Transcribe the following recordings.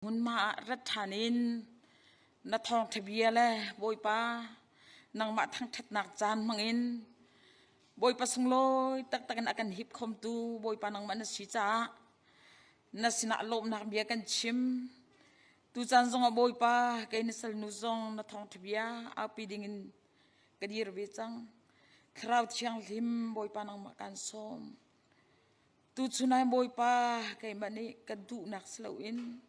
Hmunhma ah rat ṭhan in na thawngṭha bia le Bawipa nangmah thangṭhatnak caan hmangin Bawipa sunglawi taktak in a kan hip khomtu Bawipa nangmah na si caah na sinah lawmhnak bia kan chim. Tucaan zongah Bawipa kei na salnu zong na thawngṭha bia aupi dingin ka dir ve cang. Thlarau Thianghlim Bawipa nangmah kaan sawm. Tuchun ah Bawipa keimah nih ka duhnak si loin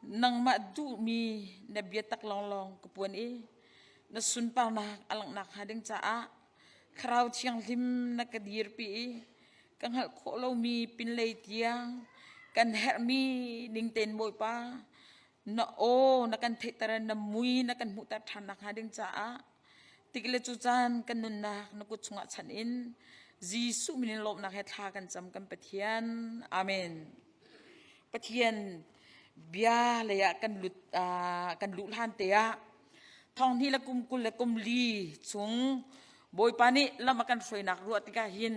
nangmah duhmi na biatak lawnglawng ka puan i na sunparnak a langhnak hnga ding caah Thlarau Thianghlim na ka dirpi i ka hngalh khawh lomi pinlei tiang kan herhmi ning tein Bawipa na aw na kan theihter na mui na kan hmuhter ṭhan nakhnga ding caah Tik le cu caan kan nunnak na kut chungah chanh in Jesuh min in lawmhnak he thla kan cam kan Pathian. Amen. Pathian bia lei ah kan lut kan luh hlan te ah thong hnih le kum 20 le kum li chung Bawipa nih lam a kan hruainak ruah tikah hin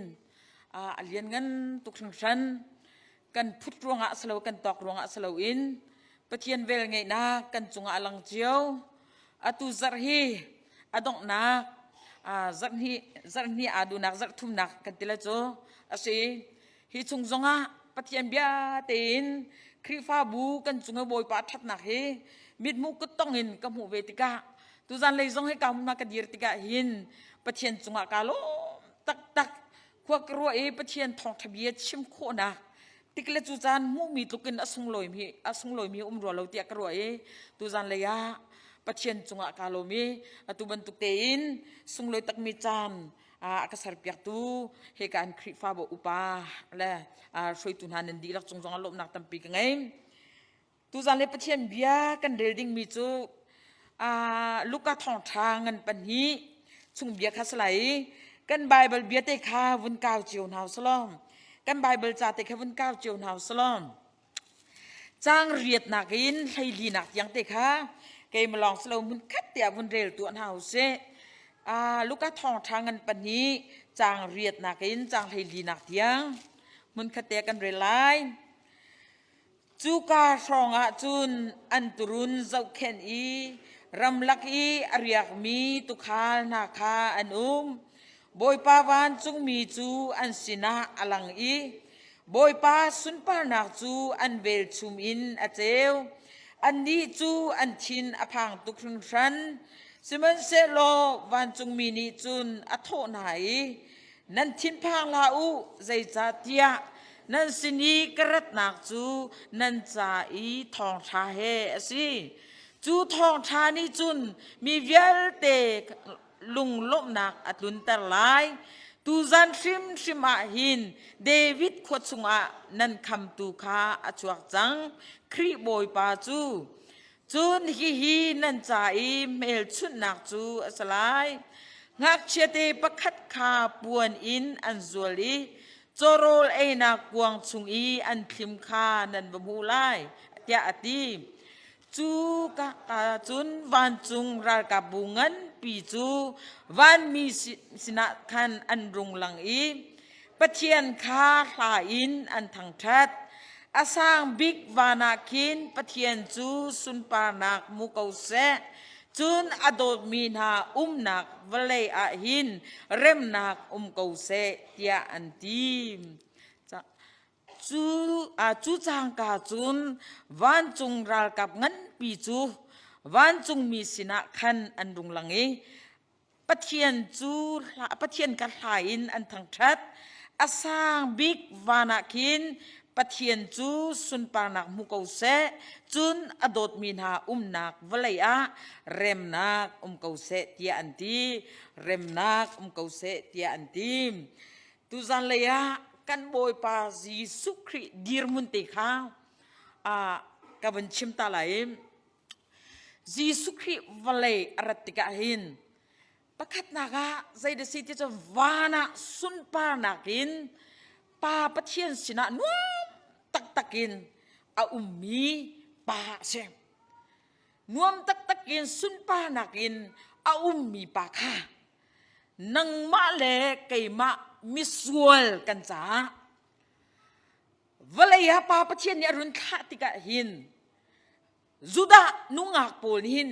a lian ngan tuk hringhran kan phut ruangah silo kan tawk ruangah silo in Pathian vel ngeihnak kan cungah a lang cio. Atu zarh hi a donghnak zarhhnih zarhhnih aa duhnak zarh thumnak kan ti le cu a si. Hi chung zongah Pathian bia tein Khrihfabu kan cung i Bawipa ṭhatnak hi mithmuh kuttong in ka hmuh ve tikah tuzan lei zong hi ka hmun ka dir tikah hin Pathian cungah kaa lawm taktak. Khua ka ruah i Pathian thawngṭha bia chim khawhnak tik le cu caan hmuhmi tlukin a sunglawimi a sunglawimi um rua lo tiah ka ruah i tuzan lei ah Pathian cungah kaa lawm i atu bantuk tein sunglawi takmi caan a ka serpiaktu hika an Khrihfabu upa le hruaitu hna nan dihlak cung zongah lawmhnak tampi ka ngei. Tuzan le Pathian bia kan rel dingmi cu Luka thawngṭha ngan pahnih chung bia kha si lai i kan Baibal bia te kha vun kau cio hna usalaw kan Baibal ca te kha vun kau cio hna usalaw caang riatnak in hleilinak tiang te kha keimah lawng si lo hmun khat tiah vun rel tuah hna usih. Luka thawngṭha ngan pahnih caang riatnak in caang hleilinak tiang hmun khat te kan rel lai. Cuka hrawngah cun an turun zohkhenh i ramlak i a riakmi tuukhal hna kha an um. Bawipa vancungmi cu an sinah a lang i Bawipa sunparnak cu an velchum in a ceu. Annih cu an thin a phang tuk hringhran. Sihmanhsehlaw vancungmi nih cun a thawh hna i, Nan thinphang hlah u, zeicahtiah nan sin i ka ratnak cu nan ca i thawngṭha he a si. Cu thawngṭha nih cun mi vialte lunglawmhnak a tlunter lai. Tuzan hrimhrim ah hin David khua chungah nan khamtu kha a chuak cang, Khrih Bawipa cu. Cun hihi nan ca i hmelchunhnak cu a si lai. Ngakchiate pakhat kha puan in an zual i cawrawl einak kuang chung i an thlim kha nan va hmuh lai, tiah a ti. Cu ka cun vancung ralkapbu nganpi cu vanmi sinah khan an rung lang i Pathian kha hla in an thangṭhat. A sang bik van ah khin Pathian cu sunparnak hmu ko seh. Cun a dawtmi hna umnak vawlei ah hin remnak um ko seh, tiah an ti. Cu, cu cangka cun vancung ralkap nganpi cu vancungmi sinah khan an rung lang i Pathian cu Pathian ka hla in an thangṭhat. A sang bik van ah khin Pathian cu sunparnak hmu ko seh, cun a dawtmi hna umnak vawlei ah remnak um ko seh tiah an ti. Remnak um ko seh tiah an ti. Tuzan lei ah kan Bawipa Jesuh Khrih dirhmun te kha ka vun chim ta lai. Jesuh Khrih vawlei a rat tikah hin pakhatnak ah zei dah si ti cu van ah sunparnak in Pa Pathian sinah nuam taktak in a ummi pa a si. Nuam taktak in sunparnak in a ummi pa kha nangmah le keimah misual kan caah vawlei ah Pa Pathian nih a run thlah tikah hin. Judah nungak pawl nih hin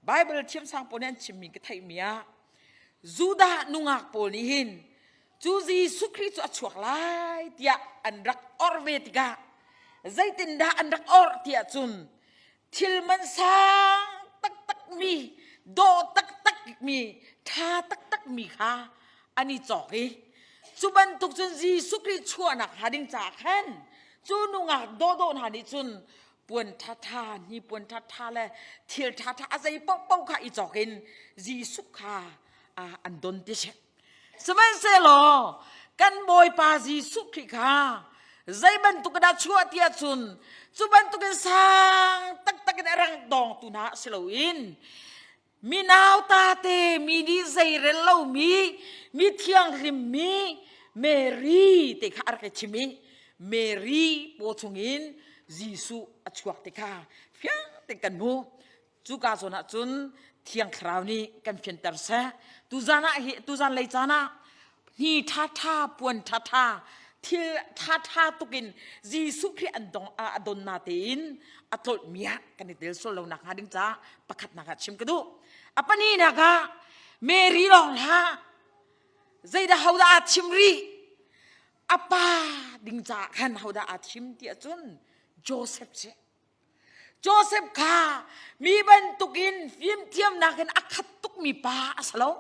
Bible thiamsang pawl nih an chimmi ka theihmi ah Judah nungak pawl nih hin cu Jesuh Khrih cu a chuak lai tiah an rak orh ve tikah zeitindah an rak orh tiah cun thil man sang taktak mi dawh taktak mi ṭha taktak mi kha an i cawk i cu bantuk cun Jesuh Khrih chuahnak hnga ding caah khan cu nungak dawhdawh hna nih cun puan ṭhaṭha hnipuan ṭhaṭha le thil ṭhaṭha a zei paohpaoh kha i cawk in Jesuh kha an don ti si. Sihmanhsehlaw kan Bawipa Jesuh Khrih kha zei bantuk dah chuah ti ahcun cu bantukin sang taktak in a rang dawngtu hna si loin mi nauta te mi nih zeirel lomi mi thianghlim mi Mary te kha a rak i chim i Mary paw chungin Jesuh a chuak ti kha fiang tein kan hmuh. Cuka zawn ah cun Thiang Thlarau nih kan fianter seh. Tuzan ah hi tuzan lei caan ah hni ṭhaṭha puan ṭhaṭha thil ṭhaṭha tukin Jesuh Khrih an dong a don na tein a tlolhmi ah kan i tel sual lo nak hnga ding caah pakhatnak ah chim ka duh. A pahnihnak ah Mary lawng hlah zeidah hodah aa chim rih a pa ding caah khan hodah aa thim ti ahcun Joseph si. Joseph kha mi bantukin fimthiamnak in a khat tukmi pa a si lo.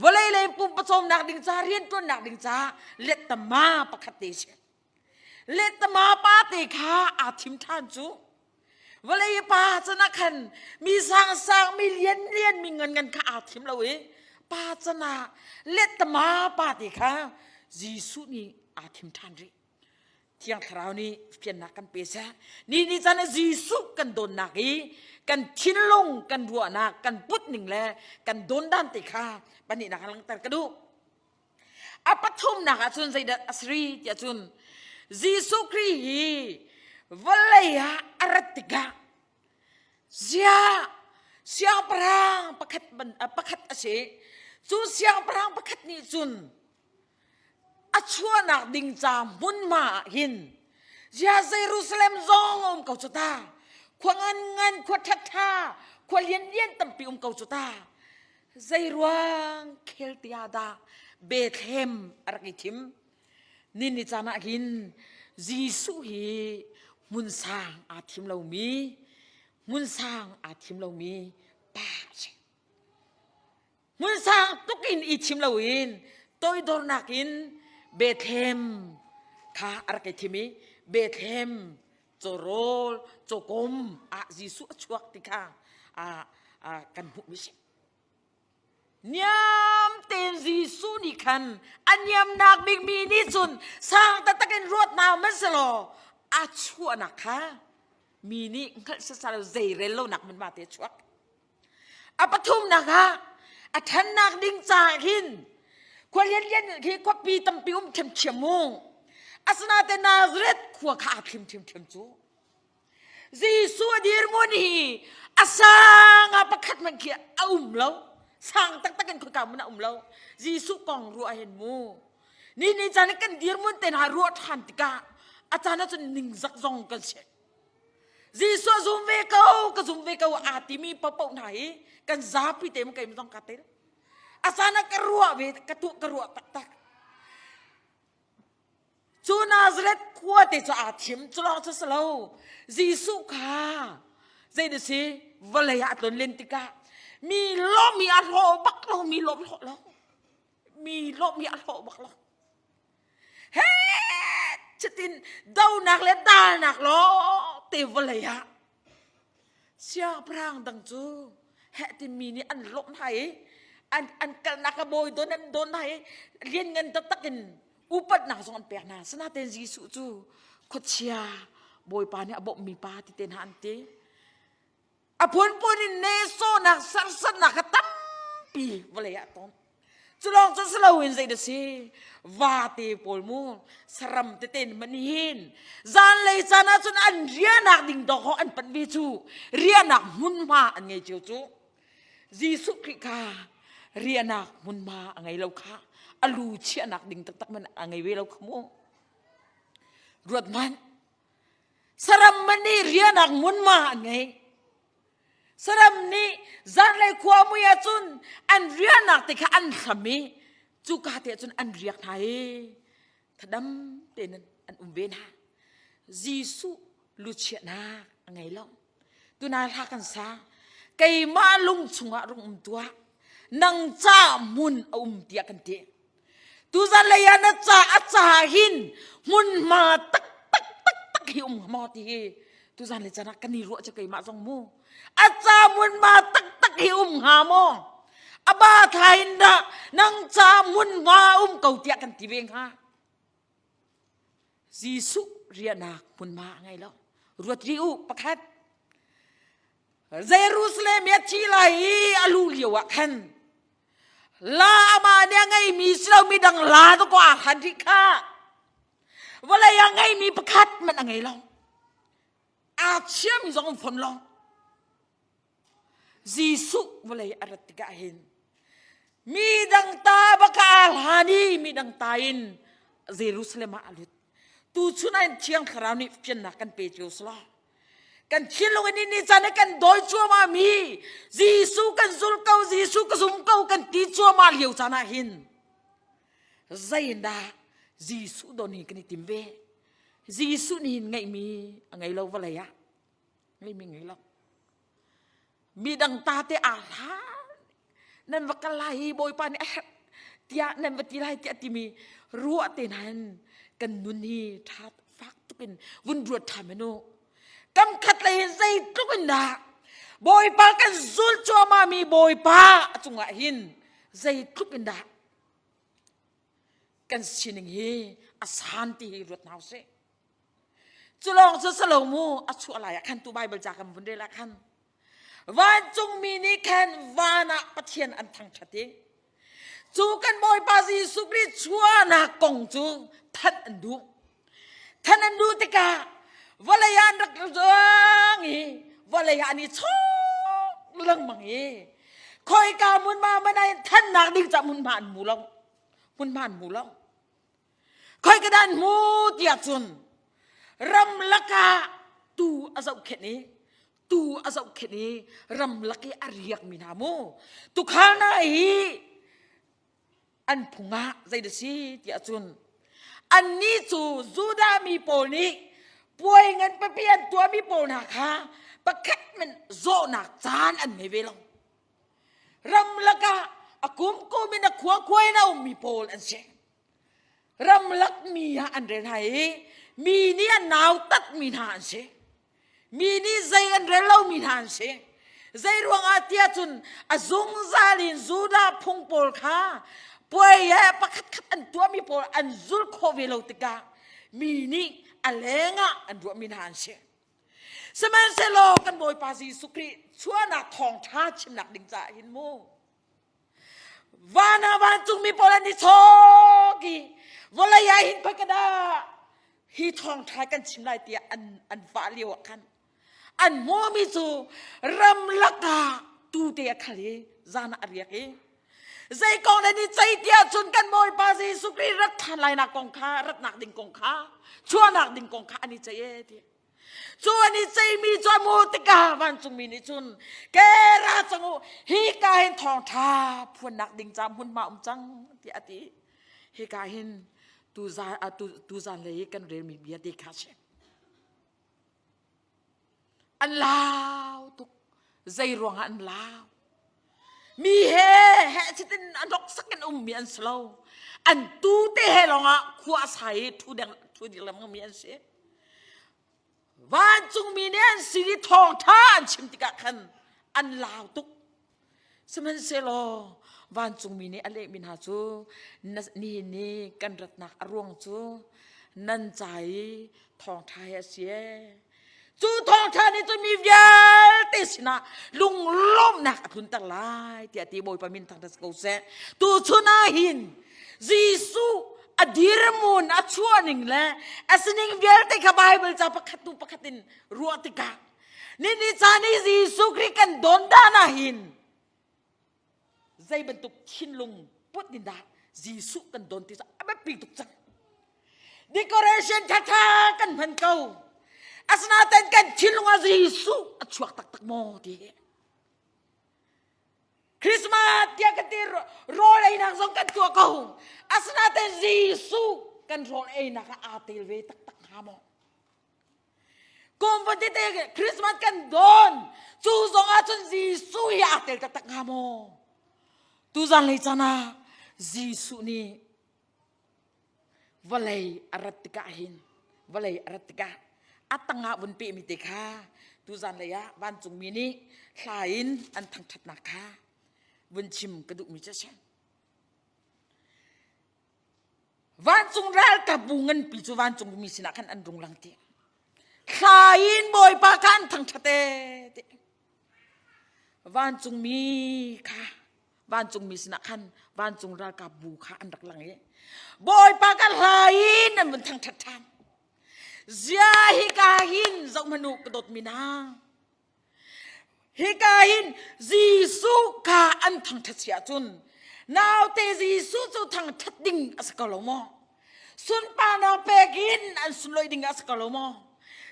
Vawlei lei pumpa cawmnak ding ca rianṭuannak ding ca lettama pakhat te si. Lettama pa te kha aa thim ṭhan cu. Vawlei pa can ah khan mi sangsang, mi lianlian, mi nganngan kha aa thim lo i pa can ah lettama pa te kha Jesuh nih aa thim ṭhan rih. Thiang Thlarau nih fiannak kan pe seh. Ni ni caan ah Jesuh kan dawnnak i kan thinlung, kan ruahnak, kan putning le kan dawndan te kha pahnihnak ah langhter ka duh. A pathumnak ah cun zeidah a si tiah cun Jesuh Khrih hi vawlei ah a rat tikah ziah siangpahrang pakhat pakhat a si. Cu siangpahrang pakhat nih cun A chuahnak ding ca hmunhma ah hin zia Jerusalem zong a um ko cu ta. Khua nganngan, khua ṭhaṭha, khua lianlian tampi um ko cu ta. Zeiruang khel tia dah Bethlehem a rak i thim. Nin ni caan ah hin Jesuh hi hmun sang aa thim lomi, hmun sang aa thim lomi pa a si. Hmun sang tuk in i thim loin toidornak in Bethlehem kha a rak i thim i Bethlehem cawrawl cawkom ah Jesuh a chuak ti kha kan hmuhmi si. Niam tein Jesuh nih khan a niamnak bikmi nih cun sang taktak in ruat hna hmanhsehlaw a chuahnak kha mi nih hngalh sasal zeirel lonak hmunhma te a chuak. A pathumnak ah a ṭhannak ding caah hin khua lianlian khi khuapi tampi um ṭhiamṭhiam mu. Asinain Nazareth khua kha aa thlim ṭhiamṭhiam cu. Jesuh a dirhmun hi a sang ah pakhat hmanh khi a um lo. Sang taktak in khoika hmun a um lo. Jesuh kong ruah hin mu. Ni ni caan kan dirhmun te hna ruah ṭhan tikah a caan ahcun ningzak zong kan si. Jesuh zum ve ko, ka zum ve ko aa timi paohpaoh hna hi kan zapi te keimah zong kaa tel. A caan ah ka ruah ve, ka tuah ka ruah taktak. Cu Nazareth khua te cu aa thim, cu lawng cu si lo. Jesuh kha zei na si vawlei ah a tlon len tikah mi lawmmi a hlawh bak lo, mi lawm hlawh lo. Mi lawmmi a hlawh bak lo. He cutin donak le dalnak lawng te vawlei ah siangpahrang dang cu heh timi nih an lawmh hna i an an kalnak a bawi don an don hna i lianngan taktak in upatnak zong an pek hna sinain Jesuh cu khuachia bawipa nih a bawmhmi pa ti te hna an ti A phunphun in nehsawhnak serhsatnak kha tampi vawlei ah ton. Cu lawng cu si loin zei dah si vate pawl mu saram tete in man hin zanlei caan ah cun an riahnak ding dawk an panh ve cu riahnak hmunhma an ngei cio cu Jesuh Khrih kha riahnak hmunhma a ngei lo kha a lu chiahnak ding taktak man a ngei ve lo kha mu ruat hmanh. Saram man nih rianak hmunhma an ngei. Saram nih zanlei khua mui ahcun an riahnak te kha an hlam i cuka te ahcun an riak hna i thadam tein an um ve hna. Jesuh luchiahnak a ngei lo. Tunai hla kan sa. Keimah lung chungah rung um tuah. Nang ca hmun a um tiah kan ti. Tuzan lei ah na ca a ca hin hmunhma tak tak tak tak hi um maw ti hi tuzan le chan ah kan i ruah cu keimah zong mu. A ca hmunhma tak tak hi um hnga maw? A ba thla in dah nang ca hmunhma um ko tiah kan ti ve hnga. Jesuh riahnak hmunhma a ngei lo. Ruat rih u pakhat. Jerusalem i a thi lai i a luh lio ah khan la amah nih a ngeimi si lo mi dang la to ko aa hlan rih kha. Vawlei ah ngeimi pakhat man a ngei lo. Aa chiami zong um fawn lo. Jesuh vawlei a rat tikah hin mi dang ta baka aa hlan i mi dang ta in Jerusalem ah a lut. Tuchun ah hin Thiang Thlarau nih fiannak kan pe cio selaw kan thinlung in ni caan i kan dawi cuahmah mi Jesuh kan zul ko Jesuh ka zum ko kan ti cuahmah lio caan ah hin zeidah Jesuh don hi kan i tim ve Jesuh nih hin ngeihmi a ngei lo vawlei ah ngeihmi ngei lo mi dang ta te aa hlan nan va kal lai i bawipa nih a herh tiah nan va ti lai tiah timi ruah te nain kan nun hi ṭha fak tukin vun ruat ṭha men u kam khat lei in zeitluk in dah bawipa kan zul cuahmah mi bawipa a cungah hin zeitluk in dah kan sining hi a san ti hi ruat hna usih Cu lawng cu si lo mu a chuah lai ah khan tu Bible ca kan vun rel ah khan vancungmi nih khan van ah Pathian an thangṭhat i cu kan Bawipa Jesuh Khrih chuahnak kong cu thanh an duh. Thanh an duh tikah vawlei ah an rak zuang i vawlei ah an i chawk lengmang i khoika hmunhma man ah thannak ding ca hmunhma an hmu lo hmunhma an hmu lo Khoi ka dan hmu tiah cun ramlak ah tu a zohkhenh i tu a zohkhenh i ramlak i a riakmi hna mu tukhal hna hi an phung ah zei dah si tiah cun annih cu Judah mi pawl nih puai ngan pipi an tuahmi pawl hna kha pakhat men zawhnak caan an ngei ve lo Ramlak ah a kumkum in a khua khua in a ummi pawl an si. Ramlak mi ah an rel hna i mi nih an nautatmi hna an si. Mi nih zei an rel lomi hna an si. Zei ruangah tiah cun a zungzal in Judah phung pawl kha puai he pakhat khat an tuahmi pawl an zul khawh ve lo tikah mi nih a lengah an ruahmi hna an si. Sihmanhsehlaw kan Bawipa Jesuh Khrih chuahnak thawngṭha chimnak ding caah hin mu van ah vancungmi pawl an i chawk i vawlei ah hin khoi ka dah hi thawngṭha kan chim lai tiah an an vah lio ah khan an hmuhmi cu ramlak ah tute a khal i zan ah a riak i zei kong le ni cei tiah cun kan Bawipa Jesuh Khrih rat ṭhan lainak kong kha ratnak ding kong kha chuahnak ding kong kha an i ceih e ti Cu an i ceihmi cu a hmuh tikah vancungmi nih cun ke ra cang u hi ka hin thawngṭha phuannak ding ca hmunhma um cang tiah a ti. Hika hin tuzan lei i kan relmi bia te kha si. An lau tuk. Zei ruangah an lau? Mi he he chitin a hnoksak in ummi an si lo. An tu te he lawngah khua a sai i thu deng thu ding lengmang mi an si. Vancungmi nih an sin i thawngṭha an chim tikah khan an lau tuk. Sihmanhsehlaw vancungmi nih a lehmi hna cu nihin ni kan ratnak a ruang cu nan ca i thawngṭha hi a si ee. Cu thawngṭha nih cun mi vialte sinah lunglawmhnak a tlunter lai tiah ti Bawipa min thangṭhat ko seh. Tuchun ah hin Jesuh a dirhmun a chuahning le a sining vialte kha Bible ca pakhat tu pakhat in ruah tikah nini caan i Jesuh Khrih kan don dan ah hin zei bantuk thinlung put in dah Jesuh kan don ti cu a biapi tuk cang. Decoration thatha kan hman ko. Asinain kan thinlung ah Jesuh a chuak taktak maw ti hi. Christmas tiah kan ti rawl einak zong kan tuah ko. Asinain Jesuh kan rawl einak ah aa tel ve taktak hnga maw? Kum fatete Christmas kan don. Cu zong ah cun Jesuh hi aa tel taktak hnga maw? Tuzan lei caan ah Jesuh nih vawlei a rat tikah hin vawlei a rat tikah a tangah vun pehmi te kha tuzan lei ah vancungmi nih hla in an thangṭhatnak kha vun chim ka duhmi cu a si. Vancung ralkapbu nganpi cu vancungmi sinah khan an rung lang ti. Thla in Bawipa kha an thangṭhat ee ti. Vancungmi kha vancungmi sinah khan vancung ralkapbu kha an rak lang i Bawipa ka hla in an vun thangṭhat ṭhan. Zia hika hin zoh hmanh u ka dawtmi hna. Hika hin Jesuh kha an thangṭhat si ahcun naute Jesuh cu thangṭhat ding a si ko lo maw? Sunparnak pek in an sunlawih ding a si ko lo maw?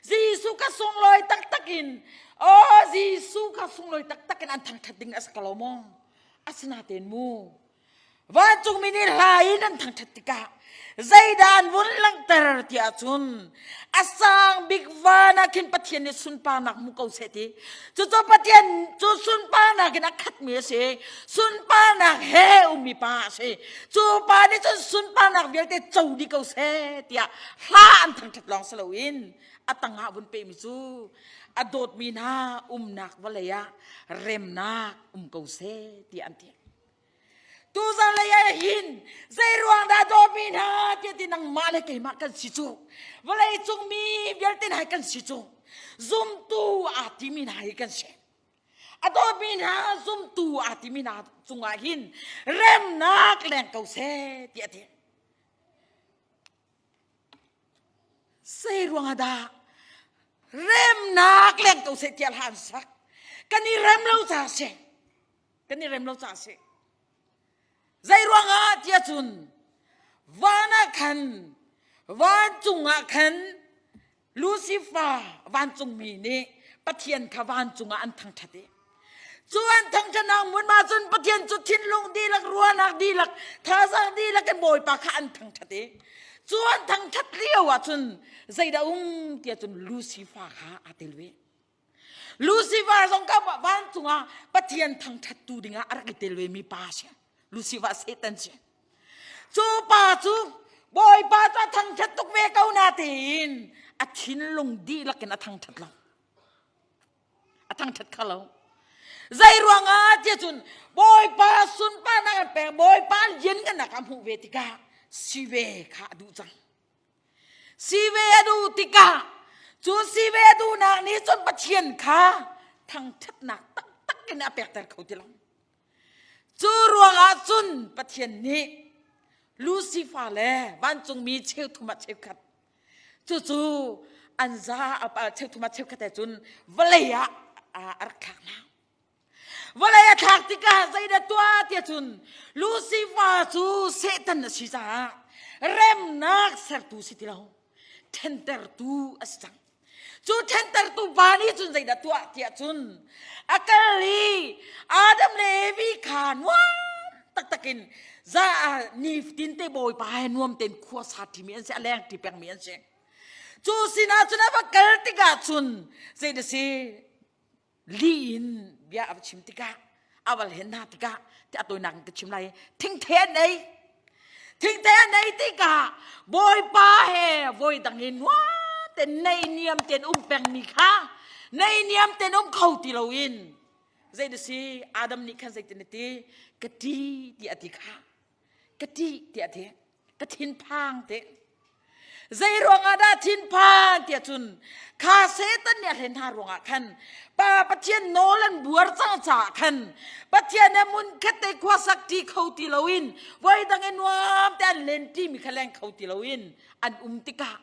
Jesuh ka sunglawi taktak in oh Jesuh ka sunglawi taktak in an thangṭhat ding a si ko lo maw? Asinain mu Vancungmi nih hla in an thangṭhat tikah zeidah an vun langhter ti ahcun a sang bik van ah khin Pathian nih sunparnak hmu ko seh ti. Cucu Pathian cu sunparnak in a khatmi a si. Sunparnak he ummi pa a si. Cu pa nih cun sunparnak vialte co dih ko seh tiah hla an thangṭhat lawng si loin a tangah vun pehmi cu a dawtmi hna umnak vawlei ah remnak um ko seh tiah an ti. Tuzan lei ah hin zei ruang dah dawtmi hna tiah ti nangmah le keimah kan si cu. Vawlei cung mi vialte hna hi kan si cu. Zumtu aa timi hna hi kan si. A dawtmi hna zumtu aa timi hna cungah hin remnak leng ko seh tiah a ti. Zei ruangah dah remnak leng ko seh tiah hla an sak. Kan i rem lo caah si. Kan i rem lo caah si. Zei ruangah tiah cun van ah khan vancung ah khan Lucifer vancungmi nih Pathian kha vancung ah an thangṭhat i cu an thangṭhatnak hmunhma cun Pathian cu thinlung dihlak ruahnak dihlak thazaang dihlak in Bawipa kha an thangṭhat i cu an thangṭhat lio ah cun zeidah um tiah cun Lucifer kha aa tel ve. Lucifer zong ka vancung ah Pathian thangṭhattu dingah a rak i tel ve mi pa a si. Lucifer Satan si. Cu pa cu Bawipa cu a thangṭhat tuk ve ko na tiin a thinlung dihlak in a thangṭhat lo. A thangṭhat kha lo. Zei ruangah tiah cun Bawipa sunparnak an pek, Bawipa lianngannak a hmuh ve tikah si ve kha a duh cang. Si ve a duh tikah cu si ve a duhnak nih cun Pathian kha thangṭhatnak taktak in a pekter kho ti lo. Cu ruangah cun Pathian nih Lucifer le vancungmi cheuthum ah cheukhat cucu an za cheuthum ah cheukhat he cun vawlei ah a rak thlak hna. Vawlei a thlak tikah zeidah tuah tiah cun Lucifer cu Satan a si caah remnak sertu si ti lo, ṭhentertu a si cang. Cu ṭhentertu pa nih cun zeidah tuah tiah cun a kal i Adam le Evi kha nuam taktak in za nifatin te Bawipa he nuam tein khua sa ṭimi an si, a leng ṭi pengmi an si. Cu sinah cun a va kal tikah cun zeidah si li in bia a va chim tikah a va hlen hna tikah ti a tawinak in ka chim lai thingthe an ei thingthe an ei tikah bawipa he voi dang in nuam ten nei niam ten um pengmi kha nei niam ten um kho ti loin zei na si Adam nih khan zeitin a ti ka ṭi ti a ti kha ka ṭih tiah a ti ka thinphang te zei ruangah dah thinphan tiah cun kha Satan nih a hlen hna ruangah khan pa Pathian nawl an buar cang caah khan Pathian he mun khat te khua sak ṭi kho ti loin voi dang i nuam te an len ṭimi kha leng kho ti loin an um tikah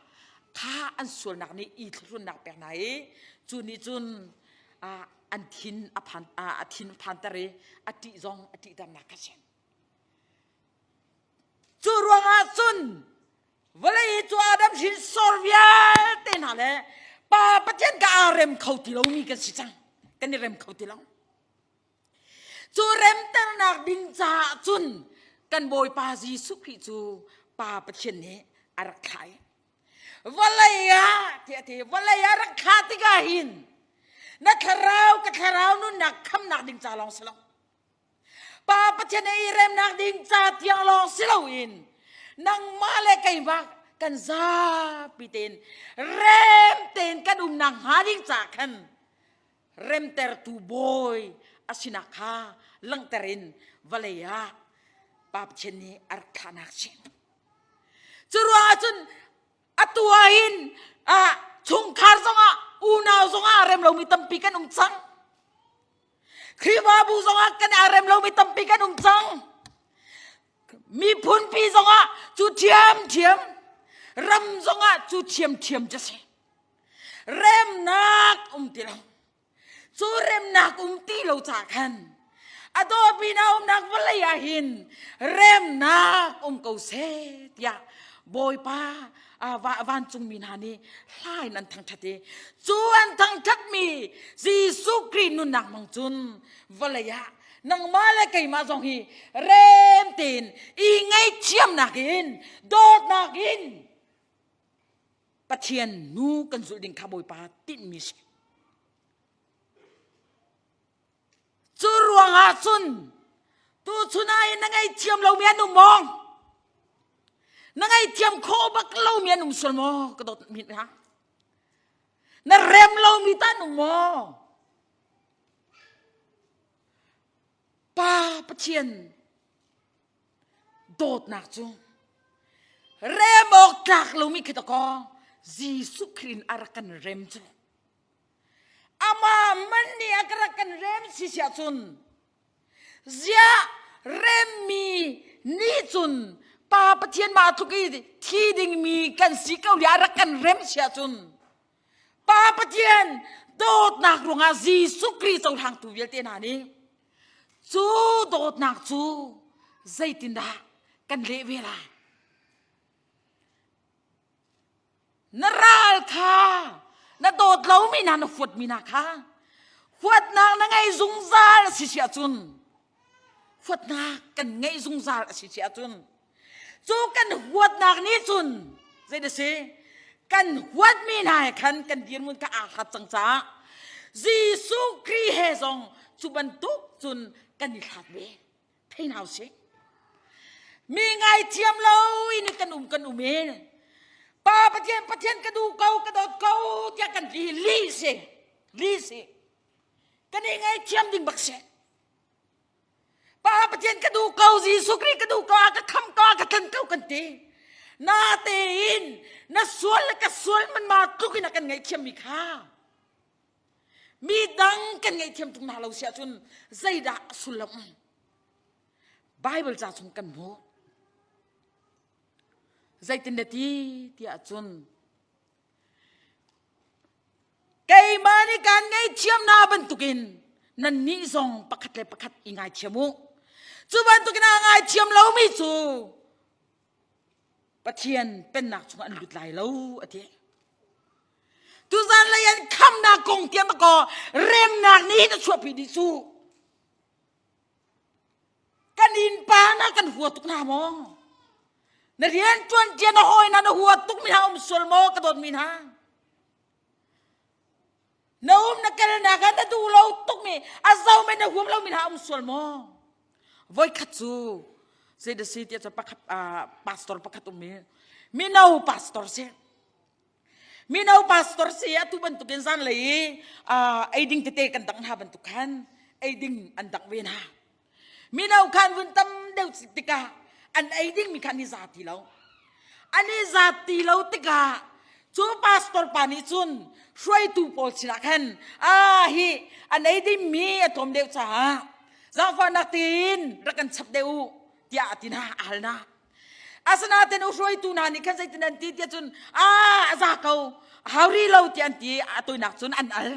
kha an sualnak nih i thlahrunnak pek hna i cu nih cun an thin a phan a thin phanter i a ṭih zong a ṭihternak kha si. Cu ruangah cun vawlei cu Adam hrinsor vialte hna le Pa Pathian ka aa rem kho ti lomi kan si cang. Kan i rem kho ti lo. Cu remternak ding caah cun kan Bawipa Jesuh Khrih cu Pa Pathian nih a rak thlah i vawlei ah tiah ti vawlei ah rak thlah tikah hin na thlarau ka thlarau nunnak khamnak ding ca lawng si lo Pa Pathian i remnak ding ca tiang lawng si loin nangmah le keimah kan zapi tein rem tein kan umnak hnga ding ca khan remtertu bawi a sinak kha langhter in vawlei ah Pa Pathian nih a rak thlahnak si. Cu ruangah cun atu ah hin chungkhar zongah unau zongah a rem lomi tampi kan um cang. Khrihfabu zongah kan aa rem lomi tampi kan um cang. Miphunpi zongah cu ṭhiamṭhiam, ram zongah cu ṭhiamṭhiam cu si. Remnak um ti lo. Cu remnak um ti lo ca khan a dawpi na umnak vawlei ah hin remnak um ko seh tiah Bawipa vancungmi hna nih hla in an thangṭhat i cu an thangṭhatmi Jesuh Khrih nunnak hmang cun vawlei ah nangmah le keimah zong hi rem tein i ngaihthiamnak in dawtnak in Pathian nu kan zulh ding kha Bawipa tinhmi si. Cu ruangah cun tuchun ah hin na ngaihthiam lomi an um maw? Na ngaihthiam khawh bak lomi an um sual maw? Ka dawt mi hna. Na rem lomi ta an um maw? Pa Pathian dawtnak cu rem awk tlak lomi khi dakaw Jesuh Khrih in a rak kan rem cu. Amah man nih a rak kan rem si siah cun ziah remmi nih cun Pa Pathian mah tluk i thi dingmi kan si ko li a rak kan rem siah cun Pa Pathian dawtnak ruangah Jesuh Khrih cohlangtu vialte hna nih cu dawtnak cu zeitindah kan leh ve lai? Na ral kha na dawt lomi hna na huatmi hna kha huatnak na ngei zungzal a si si ahcun huatnak kan ngeih zungzal a si si ahcun cu kan huatnak nih cun zei da si kan huatmi hna he khan kan dirhmun kha aa hlat cang caah Jesuh Khrih he zong cu bantuk cun kan i hlat ve. Thei hna usih. Mi ngaithiam lo in kan um kan um i Pa Pathian Pathian ka duh ko ka dawt ko tiah kan ti li si li si kan i ngaithiam ding bak si. Pa Pathian ka duh ko Jesuh Khrih ka duh ko a ka kham ko a ka tlan ko kan ti. Na tein na sual le ka sual man ma tluk in a kan ngaihthiam mi kha Mi dang kan ngaihthiam tung hna lo si ahcun zeidah a sullam? Bible ca chung kan hmuh. Zeitin na ti tiah cun keimah nih kaan ngaihthiam na bantukin nannih zong pakhat le pakhat i ngaithiam u. Cu bantukin aa ngaithiam lomi cu Pathian pennak chungah an lut lai lo a ti. Tuzan lei an khamnak kong tiang kaw remnak nih hin a chuahpi dih cu. Kan innpa na kan hua tuk hna maw? Na rian ṭuan ṭia na hawi na na hua tuk mi hna um sual maw ka dawt mi hna? Na um na kalnak ah na duh lo tukmi a zo men na huam lomi hna um sual maw? Voikhat cu zei da si tiah pakhat pastor pakhat um i mino pastor si. Mino pastor si atu bantukin zanlei i eiding tete kan dang hna bantuk khan eiding an dang ve hna. Mino khan vun tam deuh tikah an ei dingmi kha an i za ti lo. An i za ti lo tikah cu pastor pa nih cun hruaitu pawl sinah khan ah hi an ei dingmi a tlawm deuh caah zaangfahnak tein rak kan chap deuh u tiah a ti hna a hal hna. Asinain u hruaitu hna nih khan zeitin an ti tiah cun ah a za ko hau rih lo tiah an ti a toinak cun an al.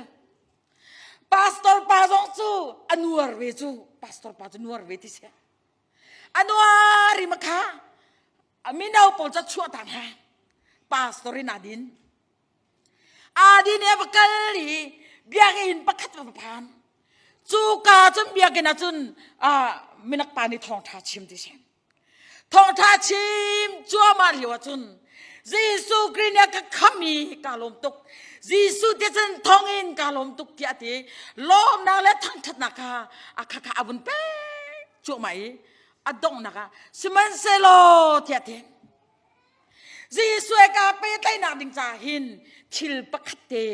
Pastor pa zong cu a nuar ve cu. Pastor pa cu nuar ve ti si. A nuar i makha mino pawl cu chuah ta hna. Pastor in a din. Adi nih a va kal i biakinn pakhat va phan. Cu ka cun biakinn ah cun minak pa nih thawngṭha chim ti si. Thawngṭha chim cuahmah lio ah cun Jesuh Khrih nih a ka kham i kaa lawm tuk. Jesuh ti cun thawngin kaa lawm tuk tiah a ti. Lawmnak le thangṭhatnak kha a kha kha a vun pek cuahmah i a donghnak ah sihmanhsehlaw tiah a ti. Jesuh he kaa pehtlaihnak ding caah hin thil pakhat te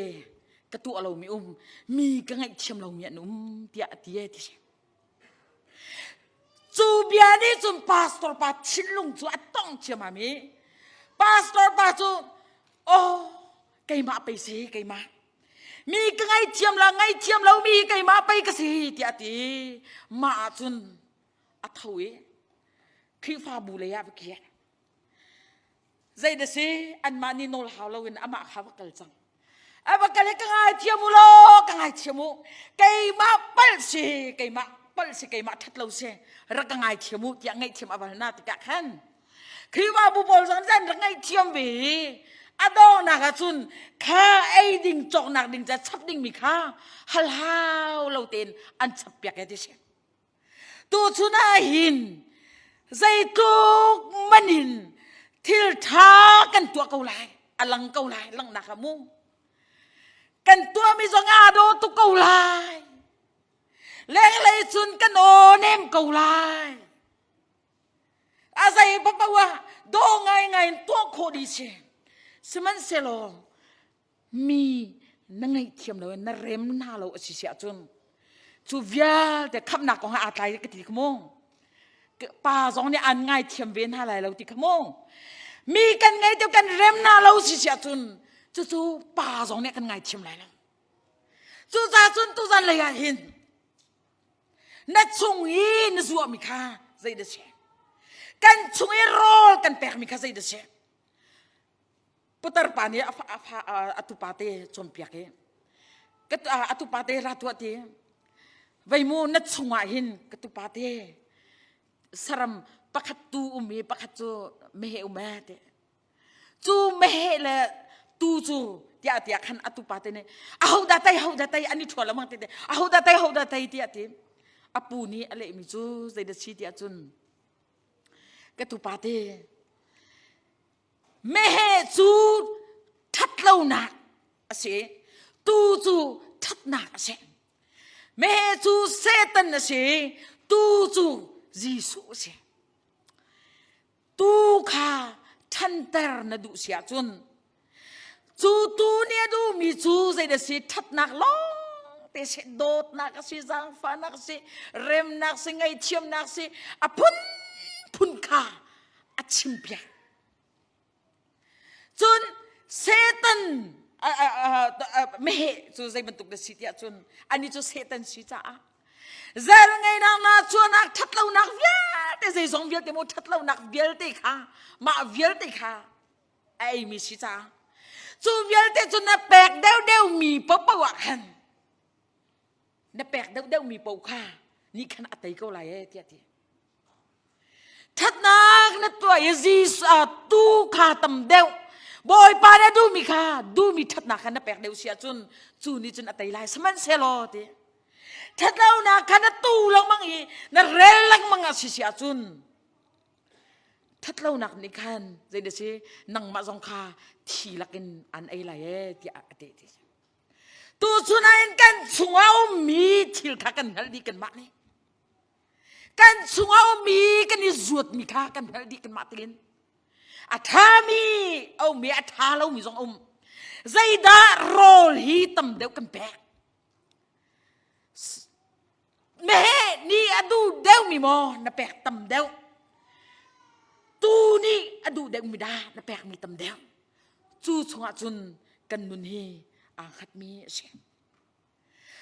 ka tuah lomi um, mi ka ngaihthiam lomi an um tiah a ti e ti. Cu bia nih cun pastor pa thinlung cu a tong ciammam i pastor pa cu oh keimah pei si keimah mi ka ngaihthiam la ngaihthiam lomi keimah pei ka si tiah a ti. Mah ah cun a tho i Khrihfabu lei ah va kir. Zei da si anmah nih nawl hau loin amah kha va kal cang. A va kal i ka ngaithiam u law ka ngaithiam u keimah palh si keimah palh si keimah ṭhat lo si rak ka ngaithiam u tiah ngaihthiam a val na tikah khan Khrihfabu pawl zong an rak ngaihthiam ve i a donghnak ah cun kha ei ding cawknak ding ca chap dingmi kha hal hau lo tein an chap piak e ti si. Tuchun ah hin zeitluk man in thil ṭha kan tuah ko lai, a lang ko lai, langhnak ah mu. Kan tuahmi zong aa daw tuk ko lai. Lenglei cun kan aw nem ko lai. A zei paoh ah daw ngaingai in tuah khawh dih si. Sihmanhsehlaw mi na ngaihthiam lo na rem hna lo a si si ahcun cu vialte khamhnak kong ah aa tlai ka ti kha mu pa zong nih an ngaithiam ve hna lai lo ti kha mu mi kan ngei te kan rem hna lo si si ahcun cucu pa zong nih kan ngaithiam lai lo cucaah cun tuzan lei ah hin na chung i na zuahmi kha zei dah si kan chung i rawl kan pekmi kha zei dah si Putar pa nih a tupa te cawnpiak i a tupa te ra tuah ti vei mu na chungah hin ka tupa te saram pakhat tu um i pakhat cu meheh um ee ti cu meheh le tu cu tiah tiah khan a tupa te nih aho dah tei ho dah tei an i ṭhual lengmang te te aho dah tei ho dah tei tiah ti a pu nih a lehmi cu zeidah si tiah cun ka tupa te Meheh cu ṭhatlonak a si. Tuu cu ṭhatnak a si. Meheh cu Satan a si. Tuu cu Jesuh a si. Tuu kha ṭhanter na duh si ahcun cu tuu nih a duhmi cu zeidah si ṭhatnak lawng te si dawtnak a si zaangfahnak a si remnak si ngaihthiamnak si a phunphun kha a chimpiak. Cun Satan meheh cu zei bantuk na si tiah cun ani cu Satan si caah zel ngeinak na chuahnak ṭhatlonak vialte zeizong vialte mu ṭhatlonak vialte kha mah vialte kha a eimi si caah cu vialte cu na pek deuhdeuh mi paohpaoh ah khan na pek deuhdeuh mi paoh kha nih khan a tei ko lai ee tiah ti Ṭhatnak na tuah i Jesuh tu kha tam deuh Bawipa na duhmi kha duhmi ṭhatnak kha na pek deuh si ahcun cu nih cun a tei lai sihmanhsehlaw ti ṭhatlonak kha na tu lengmang i na rel lengmang a si si ahcun ṭhatlonak nih khan zei dah si nangmah zong kha thi lakin an ei lai ee tiah a ti ti tuchun ah in kan chungah ummi thil kha kan hngalh dih kanmah nih Kan chungah ummi kan i zuatmi kha kan hngalh dih kanmah tein. A ṭhami a um i a ṭha lomi zong a um. Zeidah rawl hi tam deuh kan pek? Meheh nih a duh deuhmi maw na pek tam deuh? Tuu nih a duh deuhmi dah na pekmi tam deuh? Cu chungah cun kan nun hi aa hngatmi a si.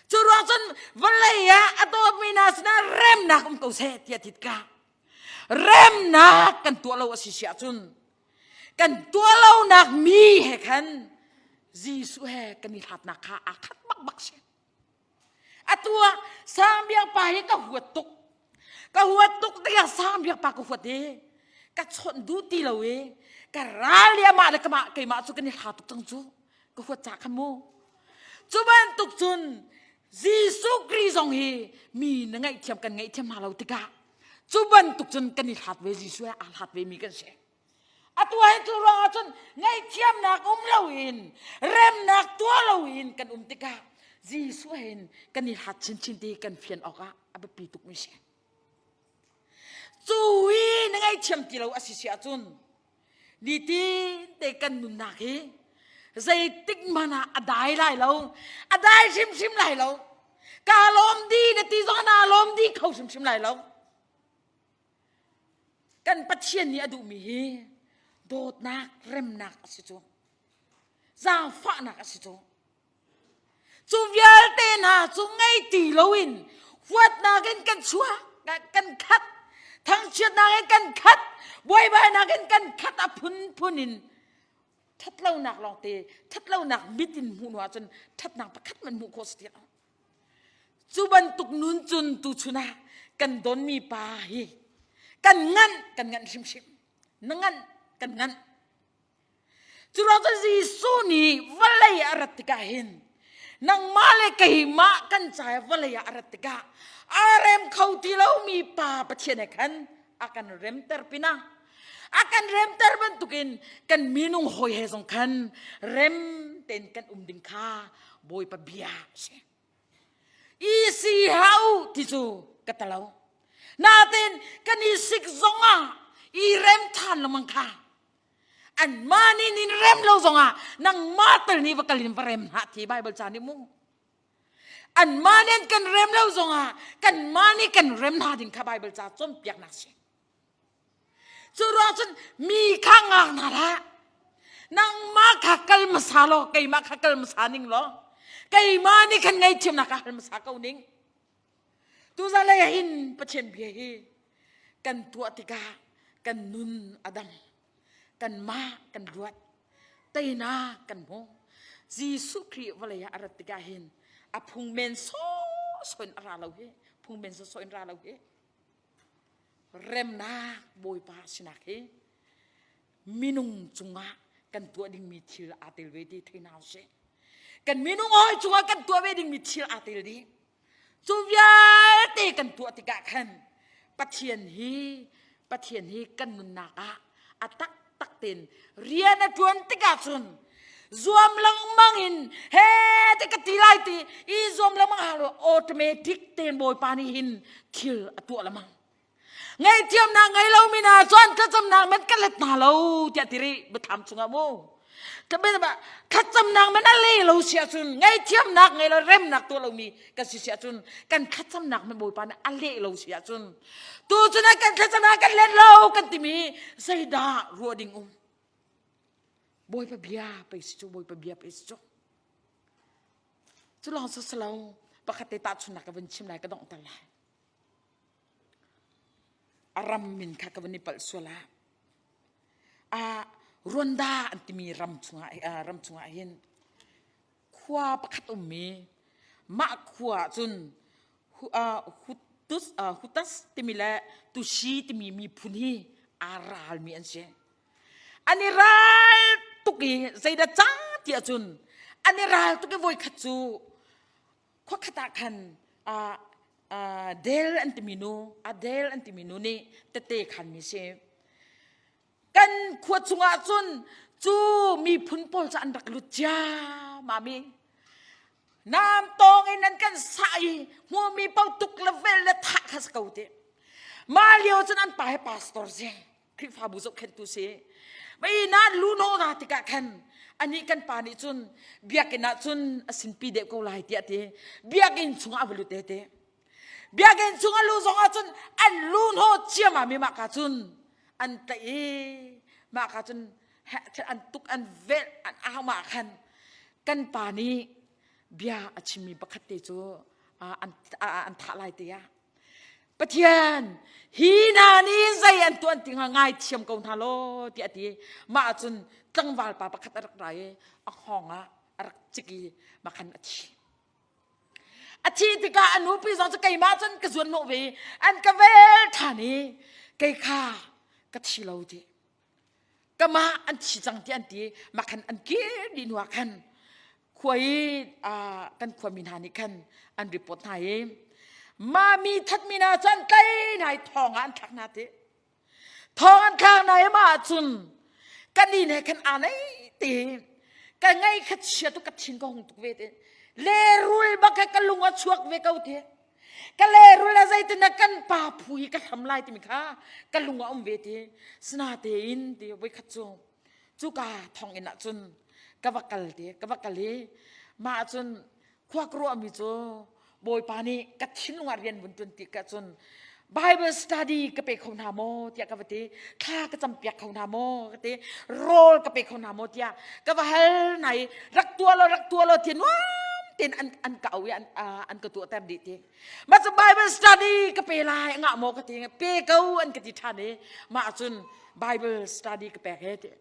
Cu ruang cun vawlei ah a dawtmi hna sinah remnak um ko seh tiah tit ka. Remnak kan tuah lo a si si ahcun kan tuah lonak mi he khan Jesuh he kan i hlatnak kha aa khat bak bak si. Atu ah Sangbiak pa hi ka huat tuk. Ka huat tuk tikah Sangbiak pa ka huat i ka chawnh duh ti lo i ka ral i amah le keimah cu kan i hla tuk cang cu. Ka huat ca khan mu. Cu bantuk cun Jesuh Khrih zong hi mi na ngaihthiam kan ngaihthiam hna lo tikah cu bantuk cun kan i hlat ve Jesuh he aa hlat ve mi kan si. Atu hi cu ruangah cun ngaihthiamnak um loin remnak tuah loin kan um tikah Jesuh hin kan i hlat chinchin ti kan fian awkah a biapi tukmi si. Cu hi na ngaihthiam ti lo a si si ahcun nitin te kan nunnak hi zeitik hmanh ah a dai lai lo, a dai hrimhrim lai lo. Kaa lawm di na ti zong naa lawm di kho hrimhrim lai lo. Kan Pathian nih a duhmi hi dawtnak, remnak a si cu. Zaangfahnak a si cu. Cu vialte hna cu ngei ti loin huatnak in kan chuak, kan khat, thangchiatnak in kan khat, buaibainak in kan khat a phunphun in ṭhatlonak lawngte, ṭhatlonak mit in hmuh hnu ahcun ṭhatnak pakhat man hmuh khawh si ti lo. Cu bantuk nun cun tuchun ah kan donmi pa hi kan nganh, kan nganh hrimhrim. Na nganh, kan nganh. Cu ruang cun Jesuh nih vawlei a rat tikah hin nangmah le keimah kan ca i vawlei ah a rat tikah aa rem kho ti lomi pa Pathian he khan a kan remter pinah a kan remter bantukin kan minung hawi he zong khan rem tein kan um ding kha Bawipa bia a si. I si hau ti cu ka talo. Natin kan i sik zongah i rem ṭhan lengmang kha anmah nih nin rem lo zongah nangmah tal nih va kal in va rem hlah ti Bible ca nih mu. Anmah nih an kan rem lo zongah kanmah nih kan rem hna ding kha Bible ca cawnpiaknak si. Cu ruang cun mi kha ngak hna hlah. Nangmah kha kal hmasa law keimah kha kal hmasa ning law keimah nih khan ngaihthiamnak ka hal hmasa ko ning. Tuzan lei hin Pathian bia hi kan tuah tikah kan nun a dam. Kanmah kan ruat. Teinak kan hmu. Jesuh Khrih vawlei ah a rat tikah hin a phungmen sawhsawh in a ra lo hi. Phungmen sawhsawh in ra lo hi. Remnak Bawipa sinak hi minung cungah kan tuah dingmi thil aa tel ve ti thei hna usih. Kan minung hawi cungah kan tuah ve dingmi thil aa tel dih. Cu vialte kan tuah tikah khan Pathian hi Pathian hi kan nunnak ah a taktak tein rian a ṭuan tikah cun zuam lengmang in he te ka ti lai ti i zuam lengmang hau lo automatic tein Bawipa nih hin thil a tuah lengmang. Ngaihthiamnak ngei lomi hna cuan thlacamnak man ka let hna lo tiah ti rih biathlam chungah mu. Thlacamnak man a le lo si ahcun ngaihthiamnak ngei lo remnak tuah lomi kan si si ahcun kan thlacamnak man Bawipa nih a leh lo si ahcun tu cun kan thlacamnak kan let lo kan timi zeidah ruah ding um Bawipa bia pei si cu Bawipa bia pei si cu cu lawng si lo pakhat te tahchunnak ka vun chim lai ka donghter lai A ram min kha ka van i palh sual ah ah Rwanda an timi ram chungah ram chungah hin khua pakhat ummi mah khua ah cun Hutus Hutas timi le Tusi timi miphun hi aa ralmi an si. An i ral tuk i zeidah cang ti ahcun an i ral tuk i voikhat cu khuakhat ah khan Adele an timi nu Adele an timi nu nih tete khanmi si. Kan khua chungah cun cu miphun pawl cu an rak lut ciammam i nam tawng in an kan sah i hmumi paoh tuk le vel le thah kha si ko ti. Mah lio cun an pa hi pastor si. Khrihfabu zohkhenhtu si. Mei na lu no na tikah khan ani kan pa nih cun biakinn ah cun a sinpi deuh ko lai tiah ti biakinn chungah a va lut te biakinn chung a lu zongah cun an lu hno ciam ah mi mah ka cun an tlaih i mah ka cun an tuk an velh an au mah khan kan pa nih bia a chimmi pakhat te cu an thah lai te ah Pathian, hi hna nih zei an tuan ti hnga ngaithiam ko hna law tiah a ti. Mah ahcun tlangval pa pakhat a rak ra i a hngawng ah a rak cik i mah khan a thi. A thih tikah a nupi zong cu keimah cun ka zuan hnawh ve i an ka vel ṭhan i kei kha ka thi lo ti. Kamah an thi cang ti an ti. Mah khan an kir dih hnu ah khan. Khua i kan khuami hna nih khan an report hna i mami thatmi hna cu an tlai hna i thong ah an thlak hna ti. Thong an thlak hna i mah ahcun kan inn he khan aa nei ti. Ka ngei kha chia tuk ka thin ka hung tuk ve ti. Lehrul bak he ka lung a chuak ve ko ti. Ka lehrul a zeitin dah kan pa phu hi ka hlam lai timi kha ka lung a um ve ti. Sinatein ti voikhat cu cuka thonginn ah cun ka va kal ti ka va kal i mah cun khua ka ruahmi cu Bawipa nih ka thinlung ah rian vun ṭuan ti ka cun Bible study ka pe kho hna maw tiah ka va ti thla ka campiak kho hna maw ka ti rawl ka pe kho hna maw tiah ka va hal hna i rak tuah law rak tuah law ti nuam tein an an ka au i an an ka tuahter dih ti mah cu Bible study ka pe lai ngah maw ka ti pe ko an ka ti ṭhan i mah cun Bible study ka pek he ti.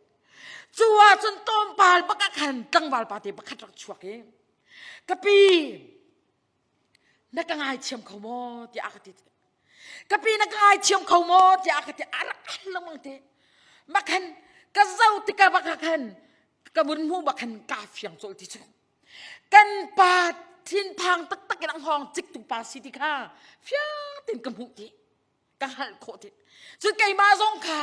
Cu ahcun tlawmpal bak ah khan tlangval pa te pakhat rak chuak i ka pi na ka ngaithiam kho maw tiah a ka ti. Ka pi na ka ngaithiam kho maw tiah a ka ti. A rak hal lengmang te. Makhan ka zoh tikah bak ah khan ka vun hmuh bak khan kaa fiang colh ti cu. Kan pa thinphang taktak in a hngawng ciktu pa si ti kha fiang tein ka hmuh ti. Ka hngalh khawh ti. Cun keimah zong kha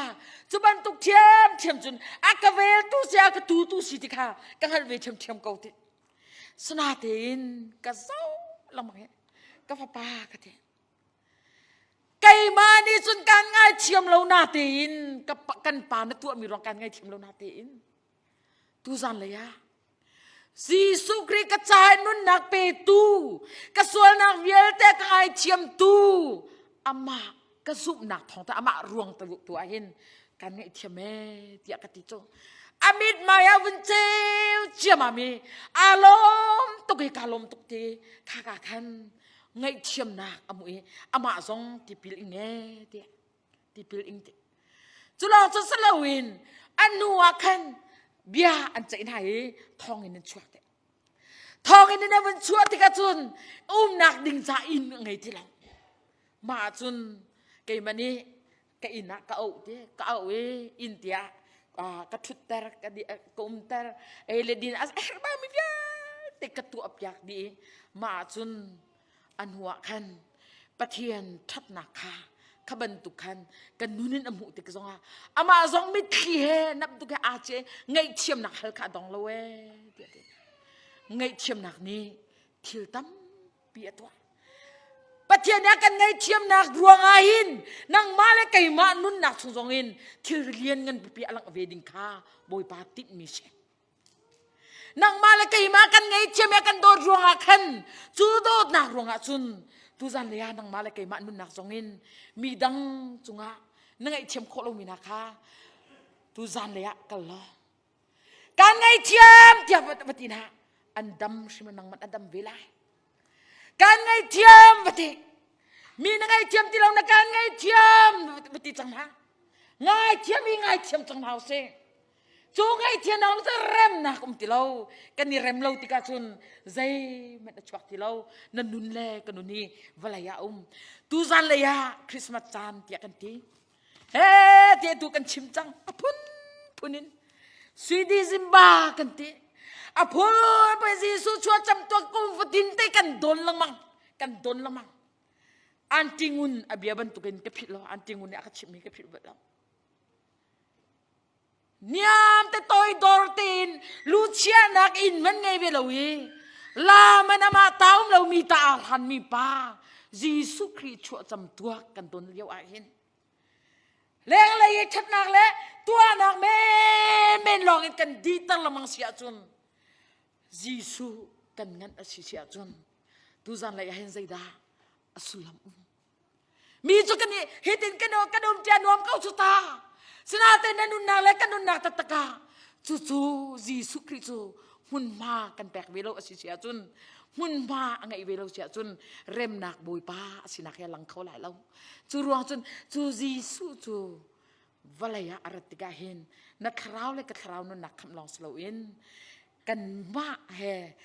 cu bantuk ṭhiamṭhiam cun a ka veltu si a ka tutu si ti kha ka hngalh ve ṭhiamṭhiam ko ti. Sinatein ka zoh lengmang i ka fapa ka ti. Keimah nih cun kaan ngaithiam lo natein ka kan pa na tuahmi ruang kaan ngaithiam lo natein tuzan lei ah Jesuh Khrih ka caah nunnak petu, ka sualnak vialte ka ngaithiamtu, amah ka zumhnak thawng ta amah ruang ta tu ah hin kan ngaihthiam ee tiah ka ti cu. A mithmai ah vun ceu ciamam i aa lawm tuk i kaa lawm tuk ti kha ka khan ngaihthiamnak a hmuh i amah zong tipil ing ee tiah tipil ing ti. Cu lawng cu si loin an hnu ah khan bia an ceih hna i thawnginn in chuak te. Thawnginn in an vun chuah tikah cun umnak ding ca inn a ngei ti lo. Mah ah cun keimah nih ka inn ah ka auh ti ka auh i inn tiah ka ṭhutter ka ka umter ei le din a herhbaumi vialte ka tuahpiak dih i mah ah cun a hnuah khan Pathian ṭhatnak kha kha bantuk khan kan nun in a hmuh tik zongah amah zong mitthli he nap tuk he aa ce ngaihthiamnak hal kha a dong lo ee tiah ti ngaihthiamnak nih thil tampi a tuah Pathian nih a kan ngaihthiamnak ruangah hin nangmah le keimah nunnak chung zong in thil lian ngan pipi a langh ve ding kha Bawipa tinhmi si Nangmah le keimah kan ngeihthiam i kan dawt ruangah khan cu dawtnak ruangah cun tuzan lei ah nangmah le keimah nunnak zongin mi dang cungah na ngaihthiam khawh lomi hna kha tuzan lei ah kal law kan ngaihthiam tiah va ti hna an dam hrim nangmah an dam ve lai kan ngaihthiam va ti mi na ngaihthiam ti lo na kan ngaihthiam va ti cang hna ngaithiam i ngaithiam cang hna usih Cu ngaihthiamnak cu remnak um ti lo. Kan i rem lo tikah cun zeihmanh a chuak ti lo. Na nun le ka nun hi vawlei ah um. Tuzan lei ah Christmas caan tiah kan ti. He tiah tu kan chim cang. A phun phun in. Sui December kan ti. A phun phun Jesuh chuah cam tuak kum fatin te kan don lengmang. Kan don lengmang. Auntie Ngun a bia bantukin ka philh lo. Auntie Ngun nih a ka chimhmi ka philh bal lo. Niam te toidor tein luchiahnak inn man ngei ve lo i la man amah ta um lomi ta aa hlanmi pa Jesuh Khrih chuahcam tuak kan ton lio ah hin lenglei i ṭhatnak le tuahnak menmen lawng in kan dihter lengmang si ahcun Jesuh kan nganh a si si ahcun tuzan lei ah hin zeidah a sullam um Mi cu kan i hitin kan kan um tia nuam ko cu ta. Sinain na nunnak le kan nunnak taktak ah cucu Jesuh Khrih cu hmunhma kan pek ve lo a si si ahcun hmunhma a ngeih ve lo si ahcun remnak Bawipa a sinak hi a lang kho lai lo. Cu ruang cun cu Jesuh cu vawlei ah a rat tikah hin na thlarau le ka thlarau nunnak khamh lawng si loin kanmah he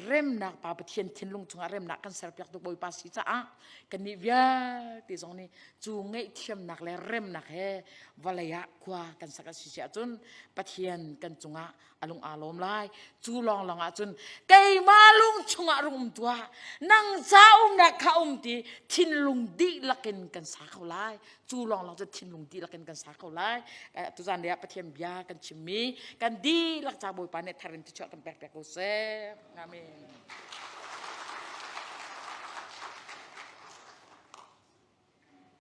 remnak Pa Pathian thinlung chungah remnak kan serpiak tu Bawipa si caah kannih vialte zong nih cu ngaihthiamnak le remnak he vawlei ah khua kan sak a si si ahcun Pathian kan cungah A lung aa lawm lai. Cu lawnglawng ahcun keimah lung chungah rung um tuah. Nang ca umnak kha um ti thinlung dihlak in kan sa kho lai. Cu lawnglawng cu thinlung dihlak in kan sa kho lai. Tuzan ah Pathian bia kan chimmi kan dihlak ca Bawipa nih thar in thichuah kan pek piak ko seh. Amen.